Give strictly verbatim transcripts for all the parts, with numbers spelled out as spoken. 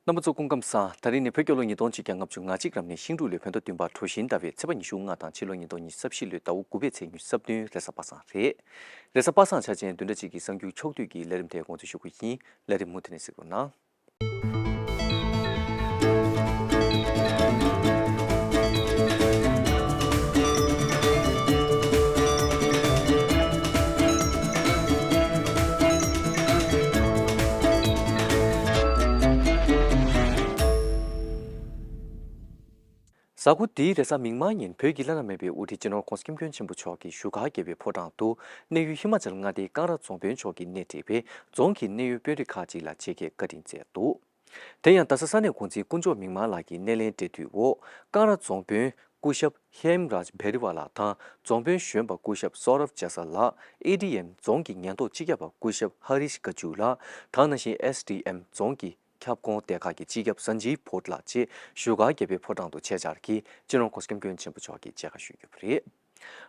རྣམ་པ་ཚོ་སྐུ་ཁམས་བཟང་། ད་རིང་ནི་བོད་རྒྱལ་ལོ་ཉིས་སྟོང་ཆིག་བརྒྱ་ལྔ་བཅུ་ང་གཅིག་རབ་གནས་ཤིང་འབྲུག་ལོའི་བོད་ཟླ་བདུན་པ་གྲོ་བཞིན་ཟླ་བའི་ཚེས་པ་ཉི་ཤུ་ལྔ་དང་ཕྱི་ལོ་ཉིས་སྟོང་ཉི་ཤུ་རྩ་བཞི་ལོའི་ཟླ་བ་དགུ་པའི་ཚེས་ཉི་ཤུ་རྩ་བདུན་རེས་གཟའ་པ་སངས་རེད། རེས་གཟའ་པ་སངས་འཆར་ཅན་བདུན་ཕྲག་གཅིག་གི་གསར་འགྱུར་ཕྱོགས་བསྡུས་ཀྱི་ལས་རིམ་དེ་འགོ་འཛུགས་ཞུ་རྒྱུ་ཡིན། ལས་རིམ་མུ་མཐུད་ནས་གཟིགས་རོགས་གནང་། གཟའ་འཁོར་འདིའི་རེས་གཟའ་མིག་དམར་ཉིན་བོད་ཀྱི་བླ་ན་མེད་པའི་དབུ་ཁྲིད་སྤྱི་ནོར་༧གོང་ས་༧སྐྱབས་མགོན་ཆེན་པོ་མཆོག་གིས་བཞུགས་སྒར་རྒྱལ་བའི་ཕོ་བྲང་དུ་གནས་ཡུལ་ཧི་མ་ཅལ་མངའ་སྡེའི་ཀང་ར་རྫོང་དཔོན་མཆོག་གིས་སྣེ་ཁྲིད་པའི་རྫོང་གི་གནད་ཡོད་དཔོན་རིགས་ཁག་ཅིག་ལ་མཇལ་ཁའི་བཀའ་དྲིན་སྩལ་འདུག་དེ་ཡང་རྡ་ས་ས་གནས་འགོ་འཛིན་དཀོན་མཆོག་མིག་དམར་ལགས་ཀྱི་སྣེ་ལེན་འབྲེལ་མཐུད་འོག་ཀང་ར་རྫོང་དཔོན་སྐུ་ཞབས་ཧེམ་རཱཇ་བེ་རི་ཝ་ལགས་དང་རྫོང་དཔོན་གཞོན་པ་སྐུ་ཞབས་སོ་རབ་ཇ་ས་ལགས། ཨེ་ཌི་ཨེམ་རྫོང་གི་ཉེན་རྟོག་སྤྱི་ཁྱབ་པ་སྐུ་ཞབས་ཧ་རིཤ་ཀ་ཇུ་ལགས་དང་། ནང་བཞིན་ཨེས་ཌི་ཨེམ་རྫོང་གི་ཁྱབ་ཁོངས་སྡེ་ཁག་གི་སྤྱི་ཁྱབ་སན་ཇིབ་བྷོད་ལགས་བཅས་བཞུགས་སྒར་རྒྱལ་པོའི་ཕོ་བྲང་དུ་ཆེད་བཅར་གྱིས་སྤྱི་ནོར་༧གོང་ས་༧སྐྱབས་མགོན་ཆེན་པོ་མཆོག་གི་མཇལ་ཁ་ཞུས་ཡོད་པ་རེད།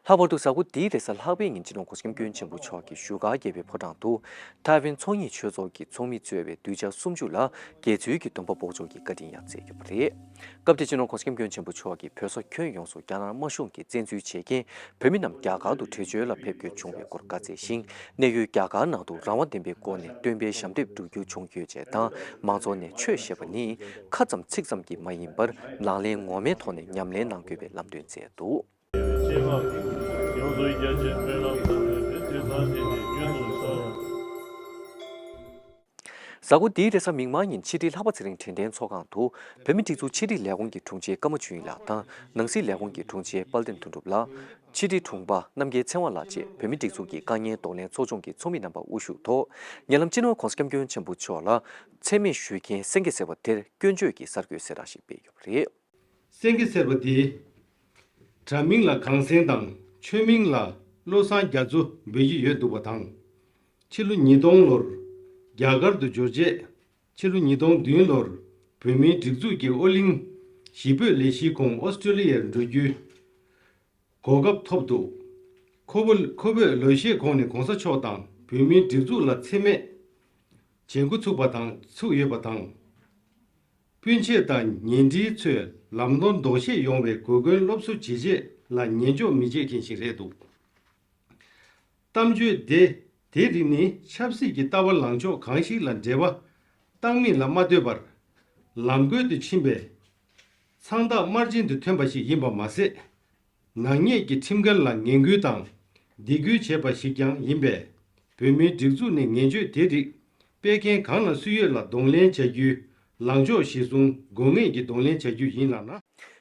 ལྷག་པར་དུ་གཟའ་འཁོར་འདིའི་རེས་གཟའ་ལྷག་པའི་ཉིན་སྤྱི་ནོར་༧གོང་ས་༧སྐྱབས་མགོན་ཆེན་པོ་མཆོག་གིས་བཞུགས་སྒར་རྒྱལ་པོའི་ཕོ་བྲང་དུ་ཐའེ་ཝན་ཚོགས་གཉིས་ཆོས་ཚོགས་ཀྱི་ཚོགས་མི་གཙོས་པའི་གདུལ་བྱ་སུམ་ཅུ་ལ་དགེ་ཚུལ་གྱི་སྡོམ་པ་འབོགས་ཆོག་གི་བཀའ་དྲིན་ཡང་སྩལ་ཡོད་པ་རེད། སྐབས་དེར་སྤྱི་ནོར་༧གོང་ས་༧སྐྱབས་མགོན་ཆེན་པོ་མཆོག་གིས་བོད་ས་ཁྱོན་ཡོངས་སུ་རྒྱ་ནག་དམར་གཞུང་གིས་བཙན་འཛུལ་བྱེད་རྐྱེན་བོད་མི་རྣམས་རྒྱ་གར་དུ་བྲོས་བྱོལ་ལ་ཕེབས་དགོས་བྱུང་བའི་སྐོར་བཀའ་སྩལ་ཞིང་། གནས་ཡུལ་རྒྱ་གར་ནང་དུ་རང་དབང་ལྡན་པའི་སྒོ་ནས་སྟོན་པའི་ཞབས་འདེགས་སྒྲུབ་རྒྱུ་བྱུང་ཡོད་ཅེས་དང་། མང་ཚོགས་ནས་ཆོས་ཞེས་པ་ནི་ཁ་ཙམ་ཚིག་ཙམ་གྱིས་མ་ཡིན་པར་ལག་ལེན་ངོ་མའི་ཐོག་ནས་ཉམས་ལེན་གནང་དགོས་པའི་ལམ་སྟོན་སྩལ་འདུག་གཟའ་འཁོར་འདིའི་རེས་གཟའ་མིག་དམར་ཉིན་ཕྱི་དྲིལ་ལྷག་པ་ཚེ་རིང་དྲན་རྟེན་ཚོགས་ཁང་དུ་བོད་མིའི་སྒྲིག་འཛུགས་ཕྱི་དྲིལ་ལས་ཁུངས་ཀྱི་དྲུང་ཆེ་ཀརྨ་ཆོས་དབྱིངས་ལགས་དང་ནང་སྲིད་ལས་ཁུངས་ཀྱི་དྲུང་ཆེ་དཔལ་ལྡན་དོན་གྲུབ་ལགས། ཕྱི་དྲིལ་དྲུང་པ་རྣམ་རྒྱལ་ཚེ་དབང་ལགས་བཅས་བོད་མིའི་སྒྲིག་འཛུགས་ཀྱི་དཀའ་ཉེན་གདོང་ལེན་ཚོགས་ཆུང་གི་ཚོགས་མི་རྣམ་པ་དབུ་བཞུགས་ཐོག་ཉེ་ལམ་སྤྱི་ནོར་༧གོང་ས་༧སྐྱབས་མགོན་ཆེན་པོ་མཆོག་ལ་མཚན་སྨད་ཞུ་མཁན་གསན་མཁན་ཟེར་བ་དེར་སྐྱོན་བརྗོད་ཀྱི་གསར་འགོད་གསལ་བསྒྲགས་ཤིག་སྤེལ་ཡོད་པ་རེད། གསན་མཁན་ཟེར་བ་དེ། དྲ་མིང་ལ་གངས་སེང་དང་ཆོས་མིང་ལ་བློ་བཟང་རྒྱ་མཚོ་འབོད་ཀྱི་ཡོད་འདུག་པ་དང་། ཕྱི་ལོ་ཉིས་སྟོང་ལོར་རྒྱ་གར་དུ་འབྱོར་རྗེས། ཕྱི་ལོ་ཉིས་སྟོང་བདུན་ལོར་བོད་མིའི་སྒྲིག་འཛུགས་ཀྱི་ཨོ་གླིང་གཞིས་སྤོས་ལས་གཞིའི་ཁོངས་ཨོ་སི་ཀྲོ་ལི་ཡར་འགྲོ་རྒྱུའི་གོ་སྐབས་ཐོབ་འདུག་ཁོ་བོ་ཁོ་བོས་ལོ་ཤས་གོང་ནས་གོང་ས་མཆོག་དང་བོད་མིའི་སྒྲིག་འཛུགས་ལ་མཚན་སྨད་བྱེད་འགོ་ཚུགས་པ་དང་ཚུགས་ཡོད་པ་དང་། སྤུན་མཆེད་དང་ཉེ་འབྲེལ་ཚོས་ལམ་སྟོན་ལྡོག་ཤེས་ཡོང་བའི་གོ་སྐོན་སློབ་གསོ་བྱེད་ཆེད་ལ་ཉན་འཇོག་མི་བྱེད་མཁན་ཞིག་རེད་འདུག་གཏམ་བརྗོད་དེ་དེ་རིགས་ནི་ཆབ་སྲིད་ཀྱི་ལྟ་བ་ལངས་ཕྱོགས་གང་ཞིག་ལ་འབྲེལ་བ་བཏང་མིན་ལ་མ་ལྟོས་པར་ལམ་བཀོད་དུ་ཕྱིན་པའི་མཚང་རྟགས་དམར་རྗེན་དུ་ཐོན་པ་ཞིག་ཡིན་པ་མ་ཟད། ནག་ཉེས་ཀྱི་ཁྲིམས་འགལ་ལ་ངན་སྐུལ་དང་སྡིགས་སྐུལ་བྱས་པ་ཞིག་ཀྱང་ཡིན་པས། བོད་མིའི་སྒྲིག་འཛུགས་ནས་ངན་བྱུས་དེ་རིགས་སྤེལ་མཁན་གང་ལ་སུ་ཡོད་ལ་གདོང་ལེན་བྱ་རྒྱུའི་ལངས་ཕྱོགས་གཞིར་བཟུང་དགོས་ངེས་ཀྱི་གདོང་ལེན་བྱ་རྒྱུ་ཡིན་ལབ་ན།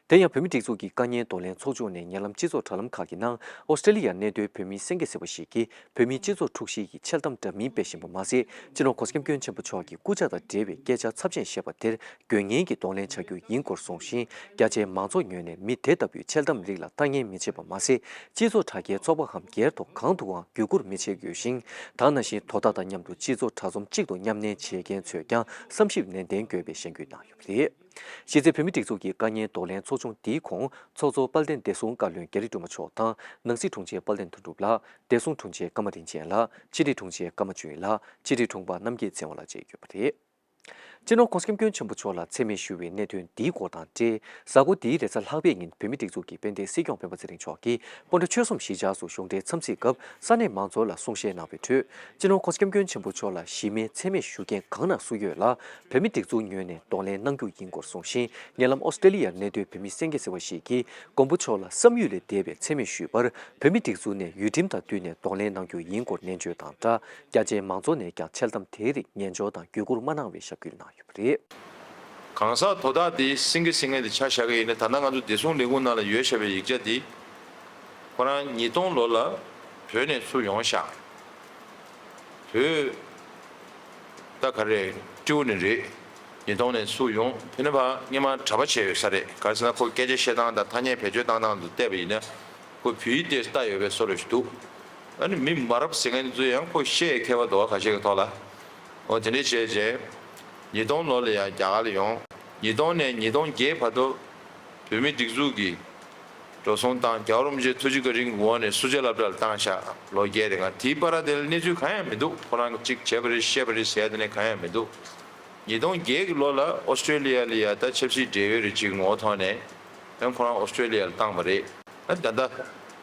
དེ་ཡང་བོད་མིའི་སྒྲིག་འཛུགས་ཀྱི་དཀའ་ཉེན་གདོང་ལེན་ཚོགས་ཆུང་ནས་ཉེ་ལམ་སྤྱི་ཚོགས་དྲ་ལམ་ཁག་གི་ནང་ཨོ་སི་ཀྲི་ལི་ཡར་གནས་སྡོད་བོད་མིའི་གསན་མཁན་ཟེར་བ་ཞིག་གིས་བོད་མིའི་སྤྱི་ཚོགས་འཁྲུག་གཞི་ཡི་འཆལ་གཏམ་འདྲ་མིན་སྤེལ་བཞིན་པ་མ་ཟད། སྤྱི་ནོར་༧གོང་ས་༧སྐྱབས་མགོན་ཆེན་པོ་མཆོག་གི་སྐུ་ཕྱྭ་དང་འབྲེལ་བའི་སྐད་ཆ་ཚབས་ཆེན་བཤད་པ་དེར་དགོས་ངེས་ཀྱི་གདོང་ལེན་བྱ་རྒྱུ་ཡིན་སྐོར་གསུངས་ཤིང་། རྒྱ་ཆེའི་མང་ཚོགས་ངོས་ནས་མི་དེ་ལྟ་བུའི་འཆལ་གཏམ་རིགས་ལ་ལྟ་ཉན་མི་བྱེད་པ་མ་ཟད། སྤྱི་ཚོགས་དྲ་རྒྱའི་ཚོགས་པའམ་སྒེར་ཐོག་གང་དུའང་བརྒྱུད་བསྐུར་མི་བྱེད་དགོས་ཤིང་། དེ་ནང་བཞིན་དོ་བདག་དང་མཉམ་དུ་སྤྱི་ཚོགས་དྲ་ཚོམས་གཅིག་ཏུ་མཉམ་གནས་བྱེད་མཁན་ཚོས་ཀྱང་བསམ་ཞིབ་ནན་ཏན་དགོས་པའི་གཞེན་སྐུལ་གནང་ཡོད་པ་རེད། གཞི་རྩའི་བོད་མིའི་སྒྲིག་འཛུགས་ཀྱི་དཀའ་ཉེན་གདོང་ལེན་ཚོགས་ཆུང་འདིའི་ཁོངས་ཚོགས་གཙོ་དཔལ་ལྡན་བདེ་སྲུང་བཀའ་བློན་རྒྱ་རི་སྒྲོལ་མ་མཆོག་དང་། ནང་སྲིད་དྲུང་ཆེ་དཔལ་ལྡན་དོན་གྲུབ་ལགས། བདེ་སྲུང་དྲུང་ཆེ་ཀརྨ་རིན་ཆེན་ལགས། ཕྱི་དྲིལ་དྲུང་ཆེ་ཀརྨ་ཆོས་དབྱིངས་ལགས། ཕྱི་དྲིལ་དྲུང་པ་རྣམ་རྒྱལ་ཚེ་དབང་ལགས་བཅས་ཡོད་པ་རེད། སྤྱི་ནོར་༧གོང་ས་༧སྐྱབས་མགོན་ཆེན་པོ་མཆོག་ལ་མཚན་སྨད་ཞུ་བའི་གནད་དོན་འདིའི་སྐོར་དང་འབྲེལ། གཟའ་འཁོར་འདིའི་རེས་གཟའ་ལྷག་པའི་ཉིན་བོད་མིའི་སྒྲིག་འཛུགས་ཀྱི་དཔལ་ལྡན་སྲིད་སྐྱོང་སྤེན་པ་ཚེ་རིང་མཆོག་གིས་སྤོན་ཊ་ཆོལ་གསུམ་གཞིས་ཆགས་སུ་གཞུང་འབྲེལ་འཚམས་གཟིགས་སྐབས་ས་གནས་མང་ཚོགས་ལ་གསུང་བཤད་གནང་བའི་ཁྲོད། སྤྱི་ནོར་༧གོང་ས་༧སྐྱབས་མགོན་ཆེན་པོ་མཆོག་ལ་གཞི་མེད་མཚན་སྨད་ཞུ་མཁན་གང་ན་སུ་ཡོད་ལ་བོད་མིའི་སྒྲིག་འཛུགས་ངོས་ནས་གདོང་ལེན་གནང་རྒྱུ་ཡིན་སྐོར་གསུངས་ཤིང་། ཉེ་ལམ་ཨོ་སི་ཀྲི་ལི་ཡར་གནས་སྡོད་བོད་མི་གསན་མཁན་ཟེར་བ་ཞིག་གིས་མགོན་པོ་མཆོག་ལ་བསམ་ཡུལ་ལས་འདས་པའི་མཚན་སྨད་ཞུས་པར་བོད་མིའི་སྒྲིག་འཛུགས་ནས་ཡུལ་ཁྲིམས་དང་བསྟུན་ནས་གདོང་ལེན་གནང་རྒྱུ་ཡིན་སྐོར་ནན་བརྗོད་དང་སྦྲགས། རྒྱ་ཆེའི་མང་ཚོགས་ནས་ཀྱང་འཆལ་གཏམ་དེའི་རིགས་ཉན་འཇོག་དང་བརྒྱུད་བསྐུར་མ་གནང་བའི་ཞབས་སྐུལ་གནང་ཡོད་པ་རེད། གང་ཟག་དོ་བདག་དེ་སེང་གེ་སེང་གེ་དེ་ཆ་བཞག་གི་ཡིན་ན། ད་ལྟ་ང་ཚོ་བདེ་སྲུང་ལས་ཁུངས་ནང་ལ་ཡོད་བཞག་པའི་ཡིག་ཆ་དེ་ཁོ་རང་ཉིས་སྟོང་ལོ་ལ་བོད་ནས་ཚུར་ཡོང་བཞག་བོད་ད་ག་རེ་སྤྲེའུ་ནས་རེད། ཉིས་སྟོང་ནས་ཚུར་ཡོང་དེ་ནས་ཕར་སྔོན་མ་གྲྭ་པ་བྱས་ཡོད་ས་རེད། ག་རེ་ཟེར་ན་ཁོ་སྐད་ཆ་བཤད་སྟངས་དང་ཐ་སྙད་བེད་སྤྱོད་བཏང་སྟངས་དུ་བལྟས་པ་ཡིན་ན། ཁོ་བོད་ཡིག་དེ་ལྟ་ཡོད་པའི་བཟོ་འདྲ་ཞིག་འདུག་ཨ་ནི་མི་མ་རབས་ཟེར་མཁན་ཚོ་ཡང་ཁོ་ཤེས་མཁས་པ་འདུག་བ། ཁ་ཤས་ཀྱི་ཐོག་ལ། འོ་དེ་འདྲ་བྱས་རྗེས། ཉིས་སྟོང་ལོ་ལ་ཡང་རྒྱ་གར་ལ་ཡོང་། ཉིས་སྟོང་ནས་ཉིས་སྟོང་བརྒྱད་བར་དུ་བོད་མི་སྒྲིག་འཛུགས་ཀྱི་འགྲོ་སོང་བཏང་། རྒྱལ་བ་རིན་པོ་ཆེའི་ཐུགས་རྗེ་བཀའ་དྲིན་གྱི་འོག་ནས་སུ་ཇཱ་སློབ་གྲྭ་ལ་བཏང་བཞག་ལོ་བརྒྱད་རིང་། དེའི་བར་དེ་ལ་གནས་ཚུལ་གང་ཡང་མི་འདུག་ཁོ་རང་གཅིག་བྱས་པ་རེད་བཤད་པ་རེད་ཟེར་ཡ་དེ་ནས་གང་ཡང་མི་འདུག་ཉིས་སྟོང་བརྒྱད་ཀྱི་ལོ་ལ་ཨོ་སི་ཀྲེ་ལི་ཡ་ལ་ཡ་ད་ཆབ་སྲིད་འབྲེལ་ཡོད་རེ་ཅིག་ངོ་ཐོག་ནས་ཡང་ཁོ་རང་ཨོ་སི་ཀྲེ་ལི་ཡ་ལ་བཏང་བ་རེད། ད་ད་ལྟ་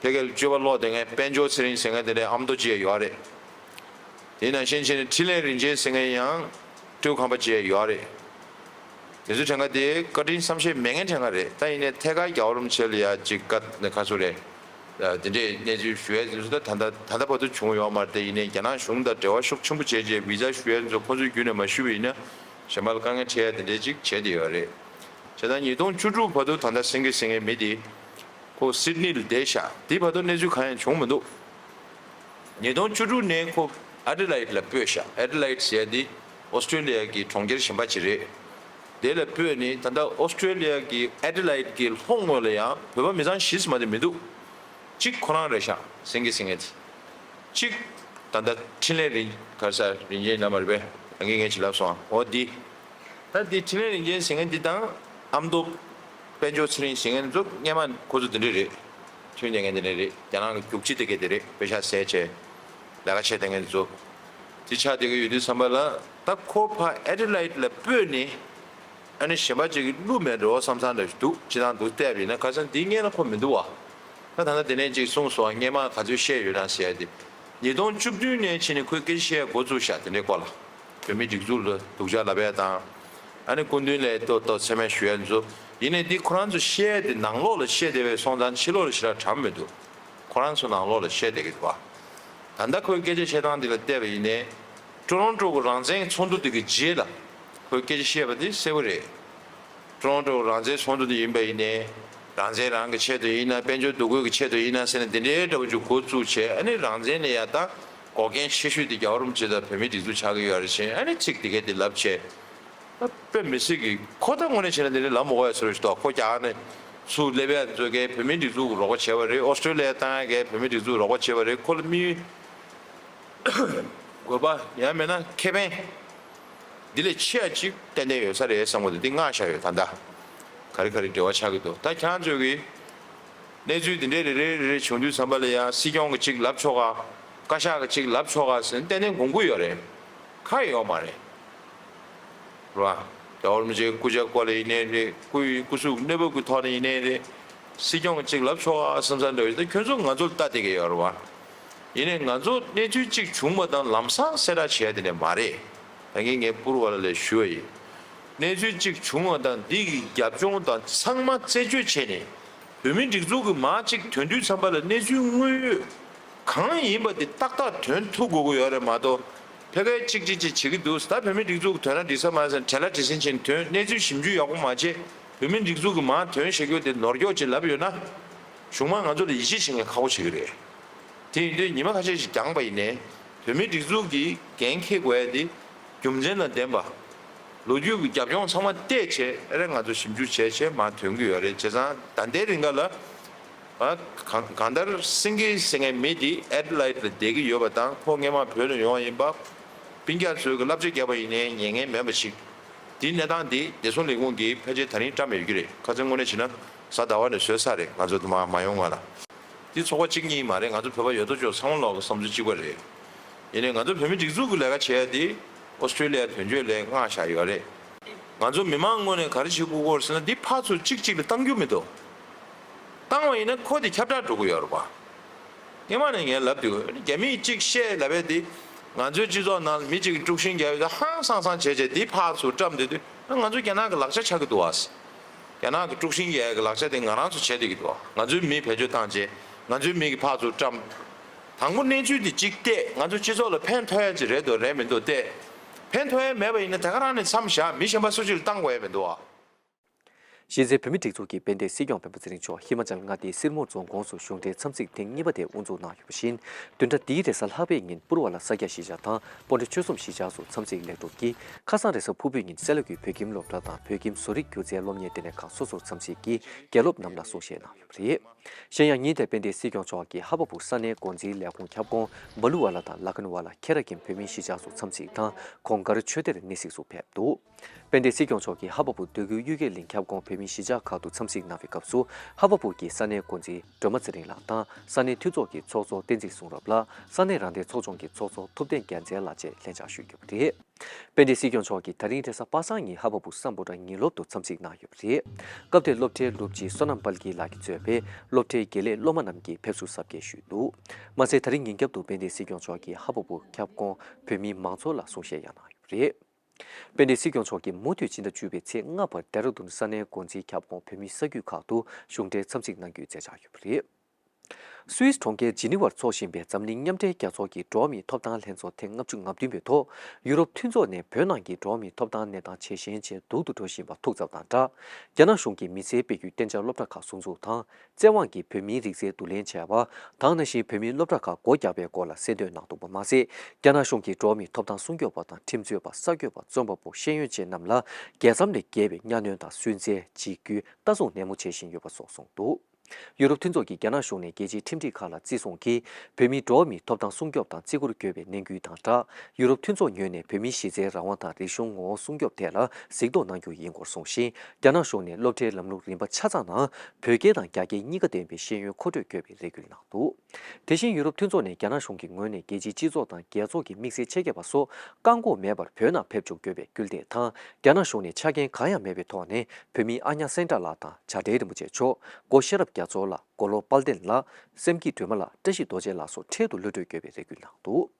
ཕ་གིར་སྤྱོད་པ་ལོག་བསྡད་མཁན་དཔལ་འབྱོར་ཚེ་རིང་ཟེར་མཁན་དེ་འདྲའི་ཨ་མདོ་བྱས་ཡོད་རེད། དེ་ནང་བཞིན་བྱས་ནས་འཕྲིན་ལས་རིན་ཆེན་ཟེར་མཁན་ཡང་སྤྲེའུ་ཁང་པ་བྱས་ཡོད་རེད། དེ་ཚོའི་གྲངས་ཀ་དེ་བཀའ་དྲིན་བསམ་ཤེས་མེད་མཁན་གྲངས་ཀ་རེད། ད་ཡིན་ནའི་ཐད་ཀར་རྒྱལ་བ་རིན་པོ་ཆེ་ལ་ཡ་ཅིག་བཀའ་ནས་ཁ་སོ་རེད། དེ་འདྲའི་གནས་ཚུལ་ཞུ་ཡས་ཚོ་ད་ད་ལྟ་ད་ལྟ་བར་དུ་བྱུང་ཡོད་མ་རེད། དེ་ཡིན་ནའི་རྒྱ་ནག་གཞུང་དང་འབྲེལ་བ་ཤུགས་ཆེན་པོ་བྱས་རྗེས་བི་ཛ་ཞུ་ཡས་ཚོ་ཁོ་ཚོའི་བརྒྱུད་ནས་མ་ཞུས་པ་ཡིན་ན་གཞན་པ་ལ་དཀའ་ངལ་འཕྲད་ཡ་དེ་འདྲའི་ཅིག་བྱས་བསྡད་ཡོད་རེད། བྱས་ཙང་ཉིས་སྟོང་བཅུ་དྲུག་བར་དུ་ད་ལྟ་སེང་གེ་ཟེར་མཁན་མི་དེ་ཁོ་སིད་ནི་ལ་བསྡད་ཤག་དེ་བར་དུ་གནས་ཚུལ་གང་ཡང་བྱུང་མི་འདུག་ཉིས་སྟོང་བཅུ་དྲུག་ནས་ཁོ་ཨེ་ཌི་ལེ་ཌི་ལ་སྤོས་ཤག་ཨེ་ཌི་ལེ་ཌི་ཟེར་ཡ་དེ་ཨོ་སི་ཀྲེ་ལི་ཡ་གི་གྲོང་ཁྱེར་གཞན་པ་ཅིག་རེད། དེ་ལ་སྤོས་ནས་ད་ལྟ་ཨོ་སི་ཀྲེ་ལི་ཡ་གི་ཨེ་ཌི་ལེ་ཌི་གི་ལྷོ་ངོས་ལ་ཡང་བོད་པ་མི་ཚང་བཞི་ཙམ་མ་གཏོགས་མི་འདུག་གཅིག་ཁོ་རང་རེད་ཤག་སེང་གེ་ཟེར་མཁན་དེ། གཅིག་ད་ལྟ་འཕྲིན་ལས་རིན་ག་རེ་ཟེར་རིན་ཆེན་ལབ་མ་རེད་པས། ད་གིན་ངས་ཅིག་ལབ་སོང་ཨ། འོ་འདི། ད་འདི་འཕྲིན་ལས་རིན་ཆེན་ཟེར་མཁན་འདི་དང་ཨ་མདོ་དཔལ་འབྱོར་ཚེ་རིང་ཟེར་མཁན་ཚོ་སྔས་མ་ཁོ་ཚོ་འདི་འདྲ་རེད། མཐུན་བསྡད་མཁན་འདི་འདྲ་རེད། རྒྱ་ནག་གི་རྒྱུག་ཁྱི་དེ་གས་དེ་རེད། པེ་ཤག་ཟས་བྱས་ལས་ཀ་བྱས་བསྡད་མཁན་ཚོ། དེ་ཆགས་བསྡད་ཀྱི་ཡོད་དུས་ཙམ་པ་ལ་ད་ཁོ་ཕར་ཨེ་ཌི་ལེ་ཌི་ལ་སྤོས་ནས་ཨ་ནི་གཞན་པ་ཅིག་གིས་བླུ་མེད་འགྲོ་བསམ་བསམ་འདྲ་ཞིག་འདུག་སྤྱིར་བཏང་འདུག་བལྟས་པ་ཡིན་ན་ཁ་སང་འདི་སྔས་ལ་ཁོ་མི་འདུག་བ། ད་ད་ལྟ་དེ་ནས་ཅིག་གསུངས་སོང་། སྔས་མ་ག་ཚོད་བཤད་ཡོད་ན་ཟེར་ཡ་དེ། ཉིས་སྟོང་བཅུ་བདུན་ནས་ཕྱིན་ནས་ཁོས་སྐད་ཆ་བཤད་འགོ་བཙུགས་ཤག་དེ་འདྲའི་སྐོར་ལ། བོད་མི་སྒྲིག་འཛུགས་ལ་སྡུག་ཅག་ལབ་ཡ་དང་། ཨ་ནི་སྐུ་མདུན་ལ་ཏོག་ཏོག་མཚན་སྨད་ཞུ་ཡ་ཚོ། ཡིན་ནའི་འདི་ཁོ་རང་ཚོ་བཤད་ཡ་དེ་ནང་ལོགས་ལ་བཤད་བསྡད་པའི་སོང་ཙང་ཕྱི་ལོགས་ལ་ཞེ་དྲག་དྲན་མི་འདུག་ཁོ་རང་ཚོ་ནང་ལོགས་ལ་བཤད་བསྡད་ཀྱི་འདུག་བ། ད་ལྟ་ཁོའི་སྐད་ཆ་བཤད་སྟངས་འདི་ལ་བལྟས་པ་ཡིན་ནའི། ཀྲོ་རོན་ཀྲོ་གི་རང་བཙན་ཚོགས་འདུ་དེ་གི་རྗེས་ལ་ཁོས་སྐད་ཆ་བཤད་པ་དེ་གསལ་པོ་རེད། ཀྲོ་རོན་ཀྲོ་རང་བཙན་ཚོགས་འདུ་དེ་ཡིན་པ་ཡིན་ནའི། རང་བཙན་རང་གི་ཆེད་དུ་ཡིན་ན། དཔལ་འབྱོར་འདུ་འགོད་ཀྱི་ཆེད་དུ་ཡིན་ན་ཟེར་ནས་དེ་འདྲའི་འདྲ་པོ་ཅིག་འགོ་བཙུགས་བྱས། ཨ་ནི་རང་བཙན་ལ་ཡ་ད་འགོག་རྐྱེན་ཆེ་ཤོས་དེ་རྒྱལ་བ་རིན་པོ་ཆེ་དང་བོད་མིའི་སྒྲིག་འཛུགས་ཆགས་ཀྱི་ཡོད་རེད་ཟེར། ཨ་ནི་ཚིག་དེ་གས་དེ་ལབ་བྱས། ད་དཔེ་མི་སྲིད་ཀྱི་ཁོ་ད་དངོས་གནས་བྱས་ན་དེ་འདྲ་ལབ་མ་དགོས་ཡ་ཚོད་རེད་ཤག་ཁོ་རྒྱ་ནས་ཚུར་སླེབས་ཡ་ཚོ་གས་བོད་མིའི་སྒྲིག་འཛུགས་ཀྱི་རོགས་པ་བྱས་པ་རེད། ཨོ་སི་ཀྲེ་ལི་ཡ་བཏང་ཡ་གས་བོད་མིའི་སྒྲིག་འཛུགས་རོགས་པ་བྱས་པ་རེད། ཁོ་ལ་དམིགས་ཡུལ་དགོས་པ་ཡང་མིན་ན་ཁེ་ཕན་འདི་ལས་ཆེ་བ་ཅིག་ཏན་ཏན་ཡོད་ས་རེད་བསམ་གི་འདུག་འདི་མངགས་བཞག་ཡོད། ད་ལྟ་ག་རེ་ག་རེ་འབྲེལ་བ་ཆགས་ཀྱི་འདུག་ད་ཁྱེད་རང་ཚོས་ཀྱི་གནས་ཚུལ་འདི་འདྲའི་རེ་རེ་རེ་རེ་བྱུང་དུས་ཙམ་པ་ལ་ཡང་སྲིད་སྐྱོང་གི་ཅིག་ལབ་ཆོག་ག་བཀའ་ཤག་གི་ཅིག་ལབ་ཆོག་ག་ཟེར་ཏན་ཏན་དགོངས་ཀྱི་ཡོད་རེད། ཁ་ཡོད་མ་རེད། རེད་བ། རྒྱལ་བ་རིན་པོ་ཆེའི་སྐུ་ཕྱྭ་སྐོར་ལ་ཡིན་ནའི་རེད། སྐུའི་སྐུ་གཟུགས་གནས་བབ་ཀྱི་ཐོག་ནས་ཡིན་ནའི་རེད། སྲིད་སྐྱོང་གི་ཅིག་ལབ་ཆོག་ཨ་བསམ་བསམ་འདྲ་བོ་ཞིག་ད་ཁྱོད་ཚོ་ང་ཚོར་ལྟ་བསྡད་ཀྱི་ཡོད་རེད་བ། ཡིན་ནའི་ང་ཚོ་གནས་ཚུལ་གཅིག་བྱུང་བ་དང་ལམ་སང་གསལ་བསྒྲགས་བྱས་དེ་འདྲ་མ་རེད། ད་གིན་ངས་པུར་བ་ལ་ལས་ཞུ་བ་ཡིན། གནས་ཚུལ་གཅིག་བྱུང་བ་དང་འདི་གི་རྒྱབ་ལྗོངས་དང་ཚང་མ་རྩད་གཅོད་བྱས་ནས། བོད་མིའི་སྒྲིག་འཛུགས་ཀྱི་མར་གཅིག་ཐོན་དུས་ཙམ་པ་ལ་གནས་ཚུལ་དངོས་ཡོད་གང་ཡིན་པ་དེ་ཏག་ཏག་ཐོན་ཐུབ་དགོས་ཀྱི་ཡོད་རེད་མ་གཏོགས། ཕ་གིར་གཅིག་གཅིག་གཅིག་བྱེད་ཀྱི་འདུག་ད་བོད་མིའི་སྒྲིག་འཛུགས་ཐོན་ན་འགྲིག་ས་མ་རེད་ཟེར་ནས་བྲེལ་བ་བྲེལ་ཟིང་བྱས་ནས་ཐོན། གནས་ཚུལ་ཞིབ་འཇུག་ཡག་པོ་མ་བྱས། བོད་མིའི་སྒྲིག་འཛུགས་ཀྱི་མར་ཐོན་བཞག་རྒྱུ་དེ་ནོར་འཁྱོག་ཅིག་ལབ་ཡོད་ན། གཞུང་མང་ང་ཚོ་ལ་ཡིད་ཆེས་བྱེད་མཁན་ཁག་པོ་བྱེད་ཀྱི་རེད། དེ་ཡིན་དུས་ཉི་མ་ཁ་ཤས་ཤིག་འགྱངས་པ་ཡིན་ནའི། བོད་མིའི་སྒྲིག་འཛུགས་ཀྱིས་འགན་འཁྱེར་དགོས་ཡ་དེ་རྒྱུ་མཚན་དང་ལྡན་པ། ལོ་རྒྱུས་ཀྱི་རྒྱབ་ལྗོངས་ཚང་མ་བལྟས་བྱས་ཨ་རེ་ང་ཚོ་ཞིབ་འཇུག་བྱས་བྱས་མར་ཐོན་གྱི་ཡོད་རེད། བྱས་ཙང་ད་ལྟའི་རིང་ག་ལ། ཨ། གང་གང་ལྟར་སེང་གེ་ཟེར་མཁན་མི་དེ་ཨེ་ཌི་ལེ་ཌི་ལ་བསྡད་ཀྱི་ཡོད་པ་དང་ཁོ་སྔས་མ་བོད་ལ་ཡོང་བ་ཡིན་པ། སྤུན་ཀྱག་ཚོས་ཀྱི་བསླབ་བྱ་བརྒྱབ་པ་ཡིན་ནའི་ཉན་མཁན་མེད་པ་ཞིག་དེའི་གནས་སྟངས་དེ་བདེ་སྲུང་ལས་ཁུངས་ཀྱིས་ཕལ་ཆེར་ད་རིང་བཀྲམ་ཡོད་ཀྱི་རེད། ཁ་སང་དངོས་གནས་བྱས་ན་གཟའ་ཟླ་བ་ནས་བཟོས་ཚར་རེད། ང་ཚོ་དུ་མ་མ་ཡོང་སྔོན་ལ། འདི་ཚོགས་པ་གཅིག་གཉིས་མ་རེད། ང་ཚོ་བོད་པ་ཡོད་དོ་ཅོག་ཚང་མ་ལོག་གི་བསམ་ཚུལ་གཅིག་པ་རེད། ཡིན་ནའི་ང་ཚོ་བོད་མི་སྒྲིག་འཛུགས་ཀྱི་ལས་ཀ་བྱེད་ཡ་དེ་ཨོ་སི་ཀྲེ་ལི་ཡ་དོན་གཅོད་ལས་མངགས་བཞག་ཡོད་རེད། ང་ཚོ་མི་མང་ངོས་ནས་ག་རེ་བྱེད་དགོས་ཀྱི་ཡོད་རེད་ཟེར་ན། འདི་ཕར་ཚུར་གཅིག་གཅིག་ལ་བཏང་རྒྱུ་མི་འདུག་བཏང་བ་ཡིན་ན་ཁོ་དེ་ཁྱབ་བསྒྲགས་འགྲོ་གི་ཡོད་རེད་པ། སྔས་མ་ནས་ངས་ལབ་འདུག་རྒྱ་མིས་གཅིག་བཤད་ལབ་ཡ་དེ། ང་ཚོའི་སྤྱི་ཚོགས་ནང་མི་གཅིག་གིས་དཀྲུག་ཤིང་རྒྱག་ཡ་དེ་ཧང་སང་སང་བྱས་བྱས་འདི་ཕར་ཚུར་བཀྲམ་བསྡད་དུས་ང་ཚོ་རྒྱ་ནག་གི་ལག་ཆ་ཆགས་ཀྱི་འདུག་ཨ། རྒྱ་ནག་གི་དཀྲུག་ཤིང་རྒྱག་ཡ་གི་ལག་ཆ་དེ་ང་རང་ཚོ་བྱས་བསྡད་ཀྱི་འདུག་ང་ཚོའི་མི་བེད་སྤྱོད་བཏང་བྱས་ང་ཚོའི་མི་གིས་ཕར་ཚུར་བཀྲམ། དང་པོ་གནས་ཚུལ་འདི་གཅིག་བལྟས། ང་ཚོ་སྤྱི་ཚོགས་ལ་ཕན་ཐོགས་ཡ་ཅིག་རེད་འདུག་རེད་མི་འདུག་བལྟས། ཕན་ཐོགས་ཡ་མེད་པ་ཡིན་ན་ད་ག་རང་ནས་མཚམས་བཞག་མི་གཞན་པ་སུ་གཅིག་ལ་བཏང་དགོས་ཡ་མི་འདུག་ཨ། གཞི་རྩའི་བོད་མི་སྒྲིག་འཛུགས་ཀྱི་དཔལ་ལྡན་སྲིད་སྐྱོང་སྤེན་པ་ཚེ་རིང་མཆོག་ཧི་མ་ཅལ་མངའ་སྡེའི་སིར་མོར་རྫོང་ཁོངས་སུ་གཞུང་འབྲེལ་འཚམས་གཟིགས་ཐེངས་གཉིས་པ་དེ་དབུ་འཛུགས་གནང་ཡོད་པ་བཞིན། བདུན་ཕྲག་འདིའི་རེས་གཟའ་ལྷག་པའི་ཉིན་པུར་བ་ལ་ས་སྐྱ་གཞིས་ཆགས་དང་སྤོན་ཊ་ཆོལ་གསུམ་གཞིས་ཆགས་སུ་འཚམས་གཟིགས་ལེགས་གྲུབ་ཀྱིས། ཁ་སང་རེས་གཟའ་ཕུར་བུའི་ཉིན་སེ་ལ་ཀུའི་བོད་ཁྱིམ་སློབ་གྲྭ་དང་བོད་ཁྱིམ་བཟོ་རིག་སྒྱུ་རྩལ་སློབ་གཉེར་ལྟེ་གནས་ཁག་སོ་སོར་འཚམས་གཟིགས་ཀྱིས་དགེ་སློབ་རྣམས་ལ་གསུང་བཤད་གནང་ཡོད་པ་རེད། གཞན་ཡང་ཉིན་དེར་དཔལ་ལྡན་སྲིད་སྐྱོང་མཆོག་གིས་ཧ་བ་པུར་ས་གནས་འགོ་འཛིན་ལས་ཁུངས་ཁྱབ་ཁོངས་སྦ་ལུ་ཝ་ལ་དང་ལ་ཁན་ཝ་ལ་ཁེ་ར་ཀིམ་བོད་མིའི་གཞིས་ཆགས་སུ་འཚམས་གཟིགས་དང་གོང་དཀར་ཆོས་སྡེར་གནས་གཟིགས་སུ་ཕེབས་འདུག་དཔལ་ལྡན་སྲིད་སྐྱོང་མཆོག་གིས་ཧ་བ་པུ་འདོད་རྒུའི་གཡུལ་འགྱེད་གླིང་ཁྱབ་ཁོངས་བོད་མིའི་གཞིས་ཆགས་ཁག་ཏུ་འཚམས་གཟིགས་གནང་བའི་སྐབས་སུ། ཧ་བ་པུ་གི་ས་གནས་འགོ་འཛིན་སྒྲོལ་མ་ཚེ་རིང་ལགས་དང་ས་གནས་འཐུས་ཚོགས་ཀྱི་ཚོགས་གཙོ་བསྟན་འཛིན་གསུང་རབ་ལགས། ས་གནས་རང་བདེན་ཚོགས་ཆུང་གི་ཚོགས་གཙོ་ཐུབ་བསྟན་རྒྱལ་མཚན་ལགས་བཅས་ལྷན་བཅར་ཞུས་ཡོད་པ་རེད། དཔལ་ལྡན་སྲིད་སྐྱོང་མཆོག་གིས་ད་རིང་རེས་གཟའ་པ་སངས་ཉིན་ཧ་བ་པུ་སམ་བྷོ་ཊ་ངེས་སློབ་ཏུ་འཚམས་གཟིགས་གནང་ཡོད་པ་རེད། སྐབས་དེར་སློབ་གྲྭའི་སློབ་སྤྱི་བསོད་ནམས་དཔལ་སྐྱིད་ལགས་ཀྱིས་གཙོས་པའི་སློབ་གྲྭའི་དགེ་ལས་སློབ་མ་རྣམས་ཀྱིས་ཕེབས་བསུ་གཟབ་རྒྱས་ཞུས་འདུག་མ་ཟད་ད་རིང་ཉིན་རྒྱབ་ཏུ་དཔལ་ལྡན་སྲིད་སྐྱོང་མཆོག་གིས་ཧ་བ་པུ་ཁྱབ་ཁོངས་བོད་མིའི་མང་ཚོགས་ལ་གསུང་བཤད་ཡང་གནང་ཡོད་པ་རེད། དཔལ་ལྡན་སྲིད་སྐྱོང་མཆོག་གིས་མུ་མཐུད་ཕྱི་ཟླ་བཅུ་པའི་ཚེས་ལྔ་བར་ལྡེ་ར་ལྡུན་ས་གནས་འགོ་འཛིན་ཁྱབ་ཁོངས་བོད་མིའི་ས་རྒྱུད་ཁག་ཏུ་གཞུང་འབྲེལ་འཚམས་གཟིགས་གནང་རྒྱུའི་མཛད་འཆར་ཡོད་པ་རེད། སུད་སི་གྲོང་ཁྱེར་ཇི་ནི་ཝར་འཚོགས་བཞིན་པའི་འཛམ་གླིང་མཉམ་འབྲེལ་རྒྱལ་ཚོགས་ཀྱི་འགྲོ་བ་མིའི་ཐོབ་ཐང་ལྷན་ཚོགས་ཐེངས་ལྔ་བཅུ་ང་བདུན་པའི་ཐོག་ཡུ་རོབ་མཐུན་ཚོགས་ནས་བོད་ནང་གི་འགྲོ་བ་མིའི་ཐོབ་ཐང་གནས་སྟངས་ཇེ་ཞན་ཇེ་སྡུག་ཏུ་འགྲོ་བཞིན་པ་ཐུགས་འཚབ་དང་སྦྲགས། རྒྱ་ནག་གཞུང་གིས་མི་སེར་སྤེལ་རྒྱུའི་གཏན་འཇགས་སློབ་གྲྭ་ཁག་ཟུར་འཛུགས་དང་། བཙན་དབང་གིས་བོད་མིའི་རིག་རྩལ་བསྡུ་ལེན་བྱས་པ་དང་། ནང་བཞིན་བོད་མིའི་སློབ་གྲྭ་ཁག་སྒོ་རྒྱག་པའི་སྐོར་ལ་གསལ་སྟོན་གནང་འདུག་པ་མ་ཟད། རྒྱ་ནག་གཞུང་གིས་འགྲོ་བ་མིའི་ཐོབ་ཐང་སྲུང་སྐྱོབ་པ་དང་ཁྲིམས་རྩོད་པ། གསར་འགོད་པ། རྩོམ་པ་པོ། ཤེས་ཡོན་ཅན་རྣམས་ལ་རྒྱལ་མཚམས་ལས་བརྒལ་བའི་གཉའ་གནོན་དང་སུན་གཙེར། འཇིགས་སྐུལ། ལྟ་སྲུང་ནན་མོ་བྱེད་བཞིན་ཡོད་པ་སོགས་གསུངས་འདུག་ཡུ་རོབ་མཐུན་ཚོགས་ཀྱིས་རྒྱ་ནག་གཞུང་ནས་རྒྱལ་སྤྱིའི་ཁྲིམས་སྒྲིག་ཁག་ལ་བརྩི་སྲུང་གིས་བོད་མིའི་འགྲོ་བ་མིའི་ཐོབ་ཐང་སྲུང་སྐྱོབ་དང་བརྩི་བཀུར་དགོས་པའི་ནན་སྐུལ་དང་སྦྲགས། ཡུ་རོབ་མཐུན་ཚོགས་ངོས་ནས་བོད་མིའི་གཞི་རྩའི་རང་དབང་དང་རིག་གཞུང་ངོ་བོ་སྲུང་སྐྱོབ་ཐད་ལ་གཟིགས་རྟོག་གནང་རྒྱུ་ཡིན་སྐོར་གསུངས་ཤིང་། རྒྱ་ནག་གཞུང་ནས་སློབ་གྲྭའི་ལམ་ལུགས་རིམ་པ་ཆ་ཚང་ནང་བོད་སྐད་དང་རྒྱ་སྐད་གཉིས་ཀ་ལྡན་པའི་ཤེས་ཡོན་མཁོ་སྤྲོད་དགོས་པའི་རེ་སྐུལ་གནང་འདུག་དེ་བཞིན་ཡུ་རོབ་མཐུན་ཚོགས་ནས་རྒྱ་ནག་གཞུང་གི་ངོས་ནས་རྒྱལ་སྤྱིའི་སྤྱི་ཚོགས་དང་རྒྱལ་ཚོགས་ཀྱི་དམིགས་བསལ་ཆེད་མཁས་པ་སོགས་བཀག་འགོག་མེད་པར་བོད་ནང་ཕེབས་འབྱོར་དགོས་པའི་སྐུལ་འདེད་དང་། རྒྱ་ནག་གཞུང་ནས་ཆ་རྐྱེན་གང་ཡང་མེད་པའི་ཐོག་ནས་བོད་མི་ཨ་ཉ་སེང་བྲག་ལགས་དང་བྱ་བྲལ་རིན་པོ་ཆེ་མཆོག་སྒོ་ཤེས་རབ་རྒྱ་མཚོ་ལགས། མགོ་ལོག་དཔལ་ལྡན་ལགས། སེམས་སྐྱིད་སྒྲོལ་མ་ལགས། བཀྲ་ཤིས་རྡོ་རྗེ་ལགས་སོགས་འཕྲལ་དུ་གློད་གྲོལ་དགོས་པའི་རེ་སྐུལ་གནང་འདུག་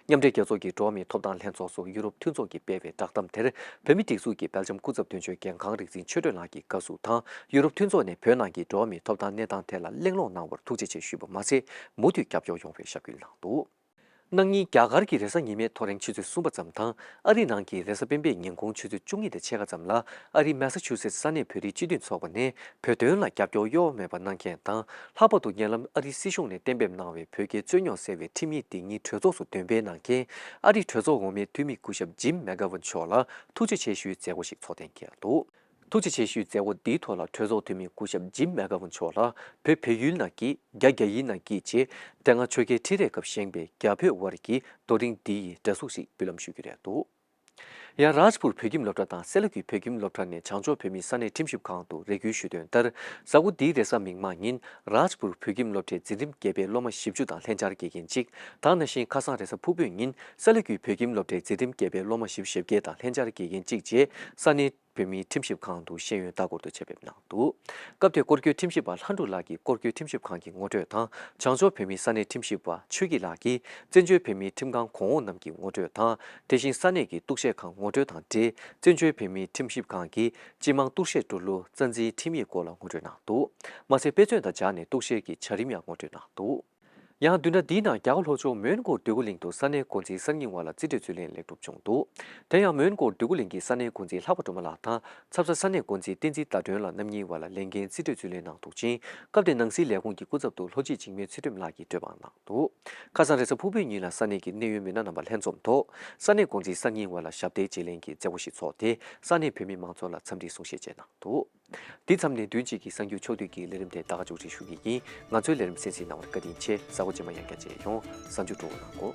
མཉམ་འབྲེལ་རྒྱལ་ཚོགས་ཀྱི་འགྲོ་བ་མིའི་ཐོབ་ཐང་ལྷན་ཚོགས་སུ་ཡུ་རོབ་མཐུན་ཚོགས་ཀྱིས་སྤེལ་བའི་བསྒྲགས་གཏམ་དེར་བོད་མིའི་སྒྲིག་འཛུགས་ཀྱི་སྦེལ་ཇམ་སྐུ་ཚབ་དོན་གཅོད་རྒན་ཁང་རིག་འཛིན་ཆོས་སྒྲོན་ལགས་ཀྱིས་དགའ་བསུ་དང་། ཡུ་རོབ་མཐུན་ཚོགས་ནས་བོད་ནང་གི་འགྲོ་བ་མིའི་ཐོབ་ཐང་གནས་སྟངས་ཐད་ལ་གླེང་སློང་གནང་བར་ཐུགས་རྗེ་ཆེ་ཞུས་པ་མ་ཟད། མུ་མཐུད་རྒྱབ་སྐྱོར་ཡོང་བའི་ཞབས་སྐུལ་གནང་འདུག་གནངས་ཉིན་རྒྱ་གར་གྱི་རེས་གཟའ་ཉི་མའི་ཐོ་རེངས་ཆུ་ཚོད་གསུམ་པ་ཙམ་དང་། ཨ་རིའི་ནང་གི་རེས་གཟའ་སྤེན་པའི་ཉིན་གུང་ཆུ་ཚོད་བཅུ་གཉིས་དང་ཕྱེད་ཀ་ཙམ་ལ། ཨ་རིའི་མེ་སཱ་ཆུ་སེ་ཊི་ས་གནས་བོད་རིགས་སྤྱི་མཐུན་ཚོགས་པ་ནས་བོད་དོན་ལ་རྒྱབ་སྐྱོར་གཡོ་བ་མེད་པ་གནང་མཁན་དང་། ལྷག་པར་དུ་ཉེ་ལམ་ཨ་རིའི་སྲིད་གཞུང་ནས་གཏན་འབེབས་གནང་བའི་བོད་རྒྱའི་རྩོད་རྙོག་སེལ་བའི་ཁྲིམས་ཡིག་འདི་ཉིད་གྲོས་ཚོགས་སུ་འདོན་སྤེལ་གནང་མཁན། ཨ་རིའི་གྲོས་ཚོགས་འོག་མའི་འཐུས་མི་སྐུ་ཞབས་ཇིམ་མེ་གྷ་ཝན་མཆོག་ལ་ཐུགས་རྗེ་ཆེ་ཞུའི་མཛད་སྒོ་ཞིག་འཚོགས་གཏན་འཁེལ་འདུག་ཐུགས་རྗེ་ཆེ་ཞུའི་མཛད་སྒོ་འདིའི་ཐོག་ལ་གྲོས་ཚོགས་འཐུས་མི་སྐུ་ཞབས་ཇིམ་མེ་གྷ་ཝན་མཆོག་ལ་བོད་བལ་ཡུལ་ནང་གི་རྒྱ་རྒྱ་ཡིག་ནང་གི་ཅེས། དེ་སྔ་ཆོལ་ཁའི་འཕྲིན་རེས་སྐབས་བཞེངས་པའི་རྒྱ་བོད་དབར་གྱི་རྡོ་རིང་འདི་ཡི་འདྲ་གཟུགས་ཤིག་འབུལ་ལམ་ཞུ་རྒྱུ་རེད་འདུག་ཡང་རཱཇ་པུར་བོད་ཁྱིམ་སློབ་གྲྭ་དང་སེ་ལ་ཀུའི་བོད་ཁྱིམ་སློབ་གྲྭ་ནས་བྱང་ཕྱོགས་བོད་མིའི་ས་གནས་ཁྲིམས་ཞིབ་ཁང་དུ་རེ་སྐུལ་ཞུས་དོན་ལྟར། གཟའ་འཁོར་འདིའི་རེས་གཟའ་མིག་དམར་ཉིན་རཱཇ་པུར་བོད་ཁྱིམ་སློབ་གྲྭའི་འཛིན་རིམ་བརྒྱད་པའི་སློབ་མ་བཞི་བཅུ་དང་ལྷན་བཅར་དགེ་རྒན་གཅིག་དང་། ནང་བཞིན་ཁ་སང་རེས་གཟའ་ཕུར་བུའི་ཉིན་སེ་ལ་ཀུའི་བོད་ཁྱིམ་སློབ་གྲྭའི་འཛིན་རིམ་བརྒྱད་པའི་སློབ་མ་བཞི་བཅུ་ཞེ་བརྒྱད་དང་ལྷན་བཅར་དགེ་རྒན་གཅིག་བཅས་ས་གནས་བོད་མིའི་ཁྲིམས་ཞིབ་ཁང་དུ་ཤེས་ཡོན་ལྟ་སྐོར་དུ་ཆེད་ཕེབས་གནང་འདུག་སྐབས་དེར་སྐོར་སྐྱོད་ཁྲིམས་ཞིབ་པ་ལྷ་འབྲུག་ལགས་ཀྱིས་སྐོར་སྐྱོད་ཁྲིམས་ཞིབ་ཁང་གི་ངོ་སྤྲོད་དང་། བྱང་ཕྱོགས་བོད་མིའི་ས་གནས་ཁྲིམས་ཞིབ་པ་ཆོས་སྐྱིད་ལགས་ཀྱིས་བཙན་བྱོལ་བོད་མིའི་ཁྲིམས་ཁང་གོང་འོག་རྣམས་ཀྱི་ངོ་སྤྲོད་དང་། དེ་བཞིན་ས་གནས་ཀྱི་གཏུག་བཤེར་ཁང་ངོ་སྤྲོད་དང་འབྲེལ། བཙན་བྱོལ་བོད་མིའི་ཁྲིམས་ཞིབ་ཁང་གི་སྤྱི་དམངས་གཏུག་བཤེར་འགྲོ་ལུགས་རྩ་འཛིན་ཁྲིམས་ཡིག་སྐོར་ལ་ངོ་སྤྲོད་གནང་འདུག་མ་ཟད་དཔེ་མཚོན་དང་སྦྱར་ནས་གཏུག་བཤེར་གྱི་བྱ་རིམ་ཡང་ངོ་སྤྲོད་གནང་འདུག་ཡང་བདུན་ཕྲག་འདིའི་ནང་རྒྱ་གར་ལྷོ་ཕྱོགས་མོན་གྷོ་འདོད་རྒུ་གླིང་དུ་ས་གནས་འགོ་འཛིན་གསར་རྙིང་བ་ལ་རྩིས་སྤྲོད་རྩིས་ལེན་ལེགས་གྲུབ་བྱུང་འདུག་དེ་ཡང་མོན་གྷོ་འདོད་རྒུ་གླིང་གི་ས་གནས་འགོ་འཛིན་ལྷག་པ་སྒྲོལ་མ་ལགས་དང་། ཚབ་མཚོན་ས་གནས་འགོ་འཛིན་བསྟན་འཛིན་ཟླ་སྒྲོན་ལགས་རྣམ་གཉིས་བར་ལ་ལས་འགན་རྩིས་སྤྲོད་རྩིས་ལེན་གནང་འདུག་ཅིང་། སྐབས་དེར་ནང་སྲིད་ལས་ཁུངས་ཀྱི་སྐུ་ཚབ་ཏུ་ལྷོ་སྤྱི་འཇིགས་མེད་ཚུལ་ཁྲིམས་ལགས་ཀྱིས་གྲོས་པ་གནང་འདུག་ཁ་སང་རེས་གཟའ་ཕུར་བུའི་ཉིན་ལ་ས་གནས་ཀྱི་གནད་ཡོད་མི་སྣ་རྣམ་པ་ལྷན་འཛོམས་ཐོག་ས་གནས་འགོ་འཛིན་གསར་རྙིང་བ་ལ་ཞབས་འདེགས་རྩིས་ལེན་གྱི་མཛད་སྒོ་ཞིག་འཚོགས་ཏེ། ས་གནས་བོད་མི་མང་ཚོགས་ལ་འཚམས་འདྲིའི་གསུང་བཤད་བཅས་གནང་འདུག་འདི་མཚམས་ནས་བདུན་གཅིག་གི་གསར་འགྱུར་ཕྱོགས་བསྡུས་ཀྱི་ལས་རིམ་དེ་ད་ག་མཇུག་སྒྲིལ་ཞུ་གི་ཡིན། ང་ཚོའི་ལས་རིམ་གསན་གཟིགས་གནང་བར་བཀའ་དྲིན་ཆེ། གཟའ་འཁོར་རྗེས་མ་ཡང་བསྐྱར་མཇལ་ཡོང་། གཟའ་མཇུག་སྤྲོ་བོ་གནང་གོ།